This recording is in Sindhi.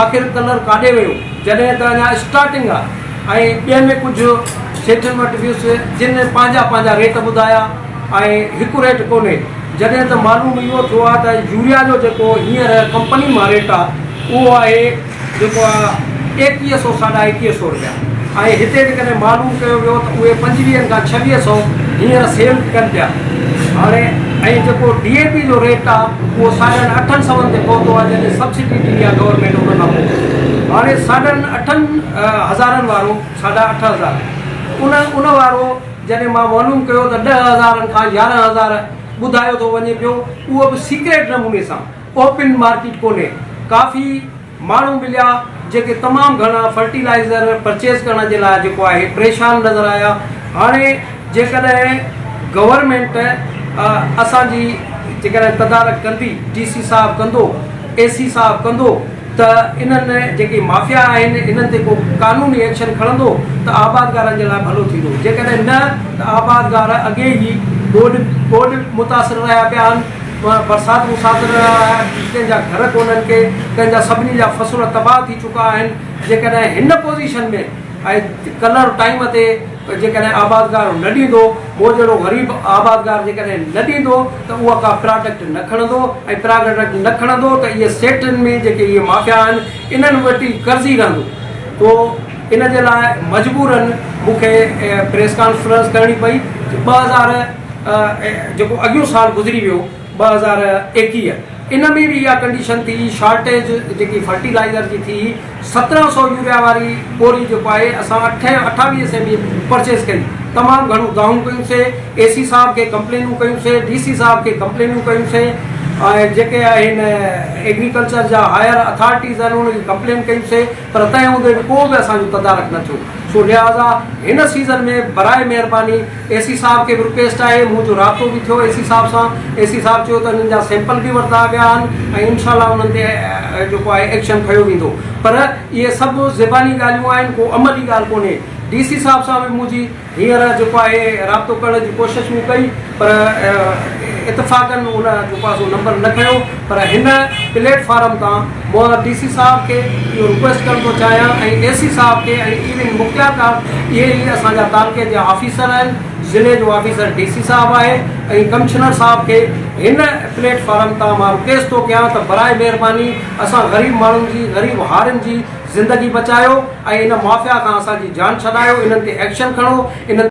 آخر ڪلر ڪاڏي ويو جڏهن ته اڃا اسٽارٽنگ آ ۽ ٻين ڪجهه سيٺن وٽ ويس جن پنهنجا پنهنجا ريٽ ٻڌايا ۽ هڪ ريٽ ڪونهي جڏهن ته معلوم اهو ٿيو آ ته يوريا جو جيڪو هينئر ڪمپني مان ريٽ آ اهو آهي جيڪو آ ايڪويهه سو ساڍا ايڪويهه سو رپيا ۽ هتي جيڪڏهن معلوم ڪيو ويو ته اهي پنجويهن کان ڇويهه سو هينئر سيل ڪن پيا هاڻي ۽ جيڪو ڊي اي پي جو ريٽ آ اهو ساڍن اٺن سون تي پهتو آ جڏهن سبسڊي ڏني آ گورنمينٽ ان کان پوء هاڻي ساڍن اٺن هزارن وارو ساڍا 8000 ان ان وارو جڏهن مان معلوم ڪيو ته ڏهه هزارن کان 11000 ٻڌايو ٿو وڃي پيو اهو به سيڪريٽ نموني سان اوپن مارڪيٽ ڪونهي ڪافي ماڻهو مليا جيڪي تمام گهڻا فرٽيلائيزر پرچيز ڪرڻ جي لاء جيڪو آهي پريشان نظر آيا هاڻي جيڪڏهن گورنمينٽ اسان جي جيڪڏهن تدارڪ ڪندي ڊي سي صاحب ڪندو اي سي صاحب ڪندو ته انهن جيڪي مافيا آهن انهن تي ڪو قانوني ايڪشن کڻندو ته آبادگارن جي لاء ڀلو ٿيندو جيڪڏهن نه ته آبادگار اڳي ئي ٻوڏ ٻوڏ متاثر رهيا پيا آهن برسات مسافر ڪنهن جا گهر ڪونهن ڪي ڪنهن جا سڀني جا فصل تباهه ٿي چڪا آهن جيڪڏهن هن پوزيشن ۾ ۽ ڪلر ٽائيم تي جيڪڏهن آبادگار نه ڏيندو مون جهڙو غريب آبادگار جيڪڏهن نه ڏيندو ته اها ڪا پراڊڪٽ نه کڻندو ۽ پراڊڪٽ نه کڻندو ته اهي سيٺن ۾ جيڪي اهي مافيا آهن انهن وٽ ئي قرض ئي رهندو تو ان جي لاء مجبورن مون کي پريس ڪانفرنس ڪرڻي پئي 2000 جيڪو اڳيون سال گذري ويو 2021 ان ۾ به اها ڪنڊيشن ٿي شارٽيج جيڪي فرٽيلائزر جي ٿي 17 سو يوريا واري ٻوري جيڪو آهي اسان اٺ اٺاويهه سي ۾ پرچيز ڪئي تمام گهڻو دانهون ڪيون سي اي سي صاحب کي ڪمپلينون ڪيون سي ڊي سي صاحب کي ڪمپلينون ڪيون سي ۽ جيڪي آهن ايگريڪلچر جا هائر اٿارٽيز آهن انهن کي ڪمپلين ڪيون سي پر تنهن هوندي به ڪو به اسان جو تدارڪ نه ٿيو سو لهٰذا هن سيزن ۾ براء مهرباني اي سي صاحب کي به رڪويسٽ آهي، منهنجو رابطو به ٿيو اي سي صاحب سان، اي سي صاحب چيو ته انهن جا سيمپل به ورتا ويا آهن ۽ انشاء الله انهن تي جيڪو آهي ايڪشن کنيو ويندو پر اهي سڀ زباني ڳالهيون آهن ڪو عملي ڳالهه ڪونهي، ڊي سي صاحب سان به منهنجي هينئر جيڪو آهي رابطو ڪرڻ جي ڪوشش مون ڪئي پر اتفاقن ان جيڪو آهي سو نمبر نه کنيو پر هن پليٽ فارم تان مون ڊي سي صاحب کي اهو رڪويسٽ ڪرڻ ٿو چاهيان ۽ اي سي صاحب کي ۽ ايون مختيارڪار اهي ئي اسان جا تعلقي جا آفيسر آهن ضلعي جو آفيسر ڊي سي صاحب آهي ۽ ڪمشنر صاحب کي هن پليٽ فارم تان مان رڪويسٽ ٿو ڪيان ته براء مهرباني اسان غريب ماڻهن جي غريب هارين جي زندگي بچايو ۽ ان مافيا کان اسان جي جان ڇڏايو انهن تي ايڪشن کڻو انهن.